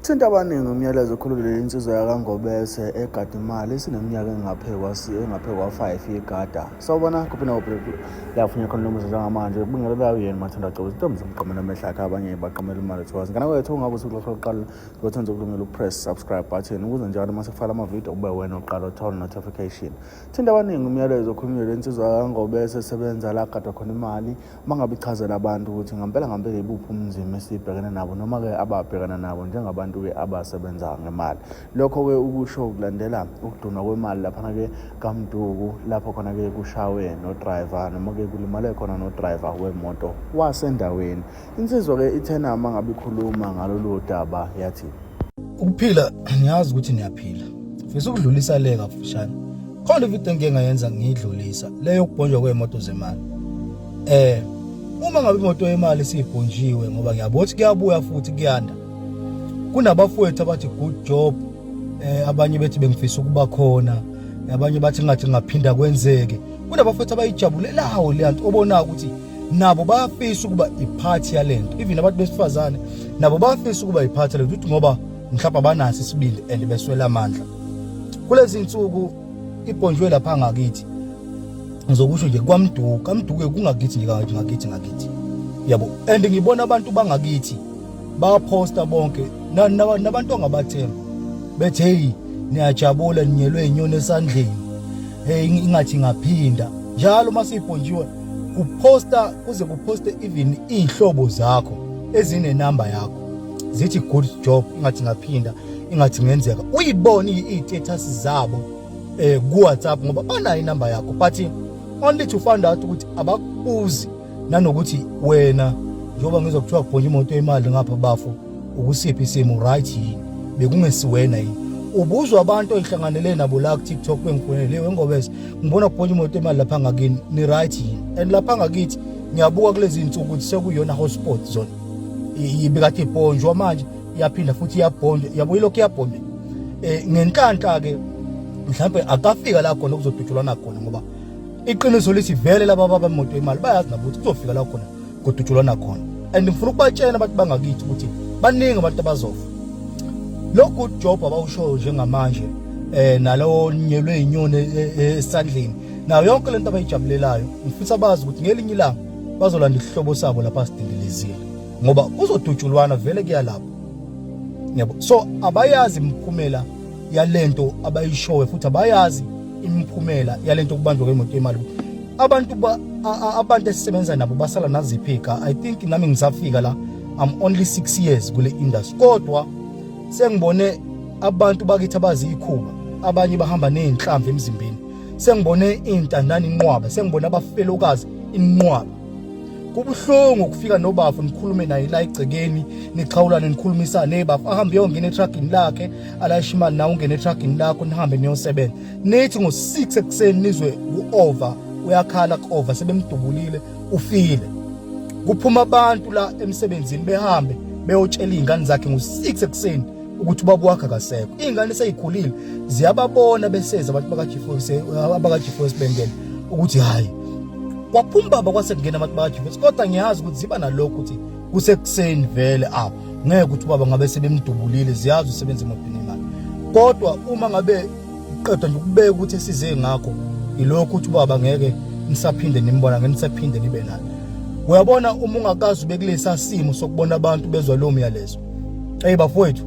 Thinta abaningi umyalezo okhululile insizwa yakaNgobese egada imali esineminyaka engaphe kwa-5 igada. Sawubona kuphi nawo lafunya khona nomusa njengamanje kubingelelayo yena Mathanda Gcobo izintombi zomqamela amehlo akhe abanye baqamela imali thokoza. Ngana kwethu ungabe usukulahla oqala ngothanda ukulungela ukupress subscribe button ukuze njalo uma sefaka amavidiyo kube wena oqala uthola notification. Thinta abaningi umyalezo okhulunyelwe insizwa kaNgobese esebenza la gadwa khona imali uma ngabe ichazela abantu ukuthi ngampela ngampela ibuphi ubunzima esibhekene nabo noma-ke ababhekana nabo njengabantu-ke abasebenza ngemali. Lokho-ke ukusho kulandela ukudunwa kwemali laphana-ke kaMduku lapho khona-ke kushawe nodrayiva noma-ke kulimale khona nodrayiva wemoto wasendaweni. Insizwa-ke ithena uma ngabe ikhuluma ngalolu daba yathi Ukuphila ngiyazi ukuthi niyaphila. Ngifisa ukudlulisa le kafushane. Khona ividiyo engike ngayenza ngiyidlulisa le yokubhonjwa kwey'moto zemali. Uma ngabe imoto yemali siyibhonjiwe ngoba ngiyabona ukuthi kuyabuya futhi kuyanda. Kunabafowethu abathi good job, abanye bethi bengifisa ukuba khona, abanye bathi ngathi ngaphinda kwenzeke. Kunabafowethu abayijabulelayo le nto obonayo ukuthi nabo bayafisa ukuba iphathi yalento. Even abantu besifazane nabo bayafisa ukuba iphathi yalento ukuthi ngoba mhlawumbe abanaso isibindi and beswela amandla. Kulezi insuku ibhonjwe lapha ngakithi, ngizokusho nje kwaMduku, kaMduku kungakithi nje ngakithi ngakithi yabo, and ngibona abantu bangakithi baposta bonke nabantu ongabathemba bethi hey niyajabula ninyelwe inyoni esandleni, hey ingathi ngaphinda njalo masibhonjiwe kuposta kuze kuposte even iy'hlobo zakho ezinenamba yakho zithi good job, ingathi ngaphinda ingathi ngenzeka uyibone iy'status zabo ku WhatsApp ngoba banayo inamba yakho, but only to find out ukuthi abakubuzi nanokuthi wena njengoba ngizwa kuthiwa kubhonja imoto yemali ngapha bafo ukusiphi isimo, right yini, bekungesiwena yini? Ubuzwa abantu oyihlanganele nabo la ku TikTok bengifonele weNgobese, ngibona kubhonja imoto yemali lapha ngakini, ni right yini? And lapha ngakithi ngiyabuka kulezi insuku ukuthi sekuyona hotspot zone ibikade ibhonjwa manje iyaphinda futhi iyabhonjwa, yabo ilokhu iyabhonjwa. Ngenhlanhla ke mhlawumbe akafika la khona kuzodutshulwana khona, ngoba iqiniso lithi vele laba baba imoto imali bayazi nabo ukuthi kuzofika la khona kudutshulwana khona. And ngifuna ukubatshela abantu bangakithi ukuthi baningi abantu abazofa. Lo good job abawushoyo njengamanje nalowo nyelwe inyoni esandleni nayo yonke lento abayijabulelayo, ngifisa bazi ukuthi ngelinye ilanga bazolanda isihlobo sabo lapha sidindilizile, ngoba kuzodutshulwana vele kuya lapho yabo. So abayazi imiphumela yalento abayishowe, futhi abayazi imiphumela yalento kubanjwa kwemoto yemali. Abantu abantu esisebenza nabo basala naziphi ka I think nami ngisafika la, I'm only 6 years kule industry, kodwa sengibone abantu bakithi abazikhuba, abanye bahamba nezinhlamvu emzimbeni, sengibone intandane inqwaba, sengibone abafelokazi inqwaba. Kubuhlungu ukufika nobafu nikhulume naye la egcekeni, nixhawulane nikhulumisane, hey bafu, ahambe uyongena etruckini lakhe alayishe imali, nawe ungene etruckini lakho nihambe niyosebenza. Nithi ngo-6 ekuseni nizwe ku-over uyakhala ku-over sebemdubulile ufile. Kuphuma abantu la emsebenzini behambe beyotshela iy'ngane zakhe ngo-6 ekuseni ukuthi ubaba wakhe akasekho. Iy'ngane seyikhulile ziyababona beseza abantu baka-G4 bengena ukuthi hhayi kwaphuma baba kwase kungena abantu baka-G4, kodwa ngiyazi ukuthi ziba nalokho ukuthi kusekuseni vele awu ngeke ukuthi ubaba ngabe sebemdubulile, ziyazi usebenza emotweni imali. Kodwa uma ngabe qedwa nje ukubeka ukuthi esize ngakho ilokhu ukuthi ubaba ngeke nisaphinde nimbona, ngeke nisaphinde nibe naye. Uyabona uma ungakazi ube kulesa simo sokubona abantu bezwa lo myalezo, hey bafowethu,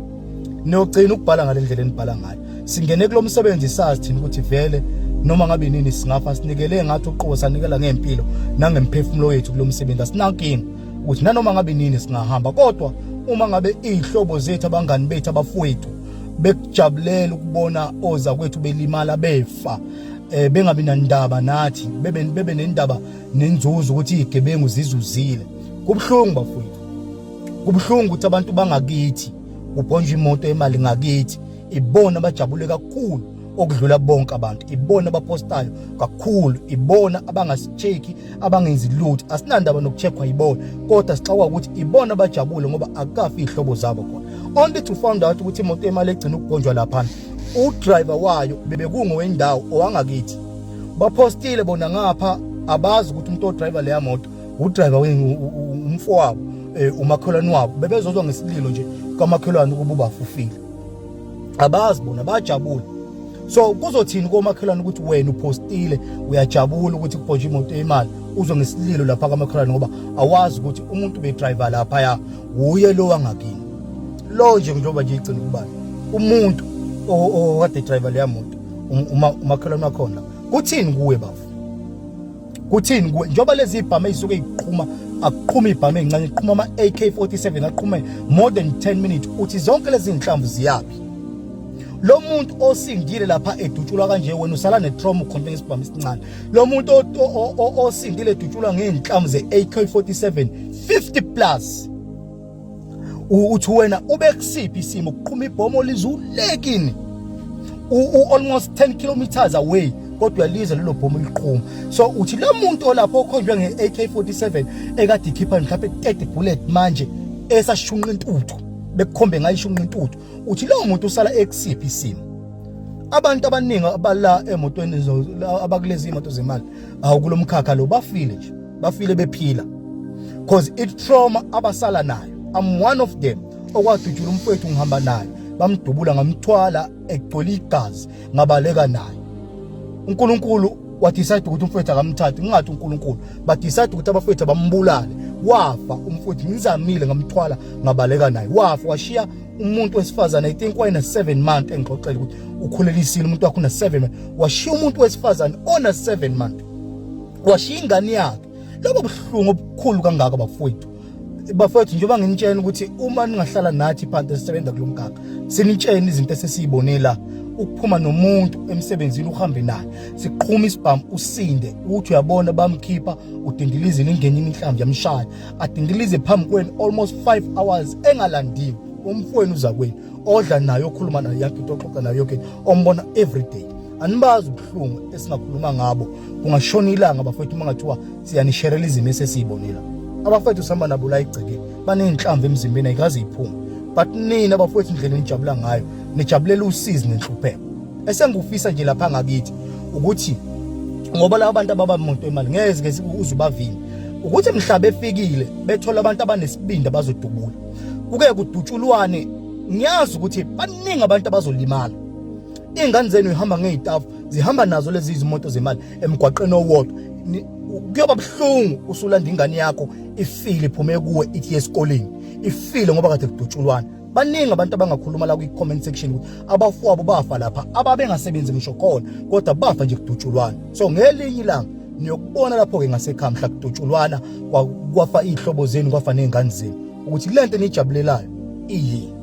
niyogcina ukubhala ngale ndlela enibhala ngayo. Singene kulo msebenzi sazi thina ukuthi vele noma ngabe nini singafa, sinikele ngathi uqobo, sanikela ngempilo nangemphefumulo yethu kulo msebenzi, asinankinga ukuthi nanoma ngabe nini singahamba. Kodwa uma ngabe iy'hlobo zethu, abangani bethu, abafowethu bekujabulela ukubona oza kwethu belimala befa, bengabi nandaba nathi, bebe nendaba nenzuzo ukuthi izigebengu zizuzile. Kubuhlungu bafowethu, kubuhlungu ukuthi abantu bangakithi kubhonjwa imoto yemali ngakithi, ibona abajabule kakhulu okudlula bonke abantu, ibona abapostayo kakhulu, ibona abangasicheki, abangenzi lutho. Asinandaba nokucheckwa yibona, kodwa sixakwa ukuthi ibona abajabule ngoba akukafi iy'hlobo zabo khona. Only to find out ukuthi imoto yemali egcina ukubhonjwa laphana, udriver wayo bebekungowendawo owangakithi. Bapostile bona ngapha, abazi ukuthi umuntu odriver leya moto udriver umfowabo, umakhelwane wabo. Bebezozwa ngesililo nje Kamakhelwane ukuba ubafufile, abazi bona, bajabule. So kuzothini komakhelwane ukuthi wena uphostile, uyajabula ukuthi kubhonje imoto yemali, uzwe ngesililo lapha kamakhelwane, ngoba awazi ukuthi umuntu bedriver lapha ya wuye lo wangakini lo nje, njengoba nje igcina ukubala umuntu okade driver leya moto, uma umakhelwane wakhona. Kuthini kuwe, bafu? Kuthini kuwe, njengoba lezi ibhamu ezisuke iqhuma? Akuqhuma ibhamu ezincane, iqhuma ama AK47, aqhume more than 10 minutes. Uthi zonke lezi zinhlamvu ziyaphi? Lo muntu osindile lapha edutshulwa kanje, wena usala netrauma, ukhonto ngesibhamu esincane. Lo muntu osindile edutshulwa ngey'nhlamvu ze-AK47 50 plus, uthi wena ube kusiphi isimo? Kuqhuma ibhomo lizulekini almost 10 kilometers away, kodwa uyalizwa lelo bhomu liqhuma. So uthi lo muntu olapho okhonjwe nge-AK47 ekade ikhipha mhlawumbe 30 bullet, manje esashunqa intuthu, bekukhombe ngayo ishunqa intuthu, uthi lowo muntu usala ekusiphi isimo? Abantu abaningi abala emotweni, abakulezi imoto zemali, awukulomkhakha lo, bafile nje, bafile bephila, cause it trauma abasala nayo. I'm one of them okwadutshula umfowethu ngihamba naye, bamdubula, ngamthwala egcwele igazi, ngabaleka naye. uNkulunkulu wadecide ukuthi umfowethu akamthathe, ngingathi uNkulunkulu, badecide ukuthi abafowethu abambulale, wafa umfowethu. Ngizamile, ngamthwala, ngabaleka naye, wafa, washiya umuntu wesifazane, I think wayena 7 month, engixoxela ukuthi ukhulelisile umuntu wakhe una 7 month, washiya umuntu wesifazane ona 7 month, washiya ingane yakhe. Lobo buhlungu obukhulu kangaka, bafowethu. Bafowethu, njengoba nginitshela ukuthi uma ningahlala nathi phansi esisebenza kulo mkhakha, sinitshene izinto esesiyibonela, ukuphuma nomuntu emsebenzini, uhambe naye, siqhuma isibhamu, usinde, uthi uyabona bamkhipha, udindilizile, ingene inhlamvu yamshaya, adindilize phambi kwenu almost 5 hours engalandiwe. Umfowenu, uzakwenu, odla naye, okhuluma naye yonke into, oxoxa nayo yonke, ombona every day. Anibazi ubuhlungu esingakhuluma ngabo, kungashona ilanga, bafowethu, uma ngathiwa siyanisherela izimo esesiyibonela. Abafowethu sihamba nabo la egcekeni baney'nhlamvu emzimbeni, ayikaze iphume. But nina, bafowethu, indlela enijabula ngayo, nijabulela usizi nenhlupheko. Esengikufisa nje lapha ngakithi ukuthi, ngoba laba bantu ababamuntu imali ngeze ke uze ubavimbe, ukuthi mhla befikile bethola abantu abanesibindi abazodubula, kuke kudutshulwane. Ngiyazi ukuthi baningi abantu abazolimala. Iy'ngane zenu ihamba ngey'tafu, zihamba nazo lezi izimoto zemali emgwaqeni owodwa. Kuyoba buhlungu usulanda ingane yakho ifile, iphume kuwe ithi esikoleni, ifile ngoba kade kudutshulwana. Baningi abantu abangakhuluma la kwi-comment section ukuthi abafowabo bafa lapha, ababengasebenzi ngisho khona, kodwa bafa nje kudutshulwana. So ngelinye ilanga niyokubona lapho-ke ngasekhaya mhla kudutshulwana, kwafa iy'hlobo zenu, kwafa ney'ngane zenu, ukuthi le nto eniyijabulelayo iyini.